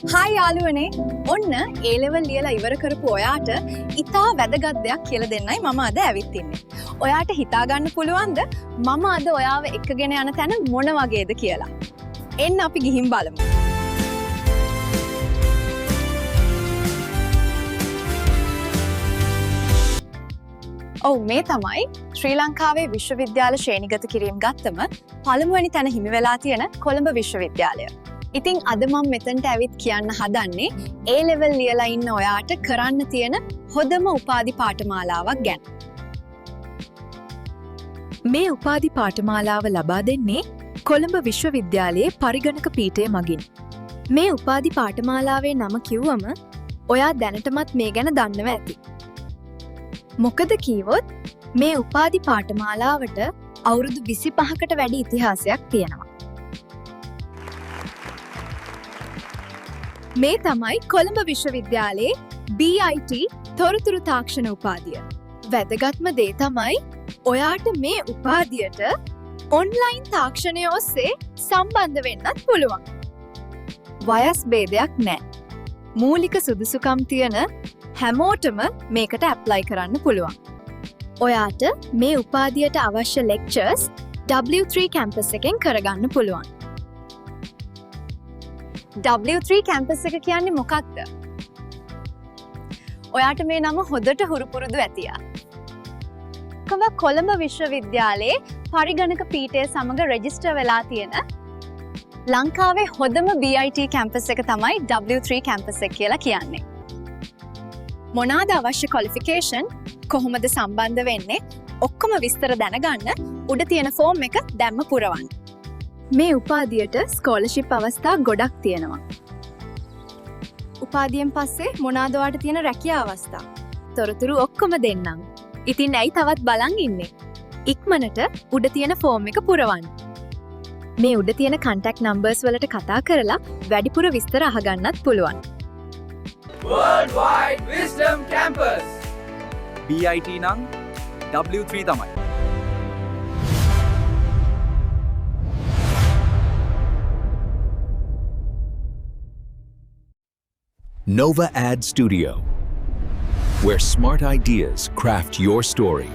Hi යාළුවනේ, ඔන්න ඒ level ලියලා ඉවර කරපු ඔයාට ඉතා වැදගත් දෙයක් කියලා දෙන්නයි මම අද ඇවිත් ඉන්නේ. ඔයාට හිතා ගන්න පුළුවන්ද මම අද ඔයාව එක්කගෙන යන තැන මොන වගේද කියලා? එන්න අපි ගිහින් බලමු. ඔව්, මේ තමයි ශ්‍රී ලංකාවේ විශ්වවිද්‍යාල ශ්‍රේණිගත කිරීම ගත්තම පළමුවැනි තැන හිමි වෙලා තියෙන කොළඹ විශ්වවිද්‍යාලය. ඉතින් අද මම මෙතනට ඇවිත් කියන්න හදන්නේ ඒ ලෙවල් ලියලා ඉන්න ඔයාට කරන්න තියෙන හොඳම උපාධි පාඨමාලාවක් ගැන. මේ උපාධි පාඨමාලාව ලබා දෙන්නේ කොළඹ විශ්වවිද්‍යාලයේ පරිගණක පීඨය මගින්. මේ උපාධි පාඨමාලාවේ නම කිව්වම ඔයා දැනටමත් මේ ගැන දන්නව ඇති. මොකද කීවොත් මේ උපාධි පාඨමාලාවට අවුරුදු 25කට වැඩි ඉතිහාසයක් තියෙනවා. මේ තමයි කොළඹ විශ්වවිද්‍යාලයේ BIT තොරතුරු තාක්ෂණ උපාධිය. වැදගත්ම දේ තමයි ඔයාට මේ උපාධියට ඔන්ලයින් තාක්ෂණය ඔස්සේ සම්බන්ධ වෙන්නත් පුළුවන්. වයස් භේදයක් නෑ. මූලික සුදුසුකම් තියෙන හැමෝටම මේකට ඇප්ලයි කරන්න පුළුවන්. ඔයාට මේ උපාධියට අවශ්‍ය ලෙක්චර්ස් W3 campus එකෙන් කරගන්න පුළුවන්. W3 campus එක කියන්නේ මොකක්ද? ඔයාට මේ නම හොඳට හුරු පුරුදු ඇතියා. කොළඹ විශ්වවිද්‍යාලයේ පරිගණක පීඨය සමග රෙජිස්ටර් වෙලා තියෙන ලංකාවේ හොඳම BIT campus එක තමයි W3 campus එක කියලා කියන්නේ. මොනාද අවශ්‍ය ක්වොලිෆිකේෂන්, කොහොමද සම්බන්ධ වෙන්නේ, ඔක්කොම විස්තර දැනගන්න උඩ තියෙන ෆෝම් එක දැම්ම පුරවන්න. මේ උපාධියට ස්කෝලර්ෂිප් අවස්ථා ගොඩක් තියෙනවා. උපාධියෙන් පස්සේ මොනාද ඔයාට තියෙන රැකියා අවස්ථා? තොරතුරු ඔක්කොම දෙන්නම්. ඉතින් ඇයි තවත් බලන් ඉන්නේ? ඉක්මනට උඩ තියෙන ෆෝම් එක පුරවන්න. මේ උඩ තියෙන කන්ටැක්ට් නම්බර්ස් වලට කතා කරලා වැඩිපුර විස්තර අහගන්නත් පුළුවන්. Worldwide Wisdom Campus. BIT නම් W3 තමයි. Nova Ad Studio, where smart ideas craft your story.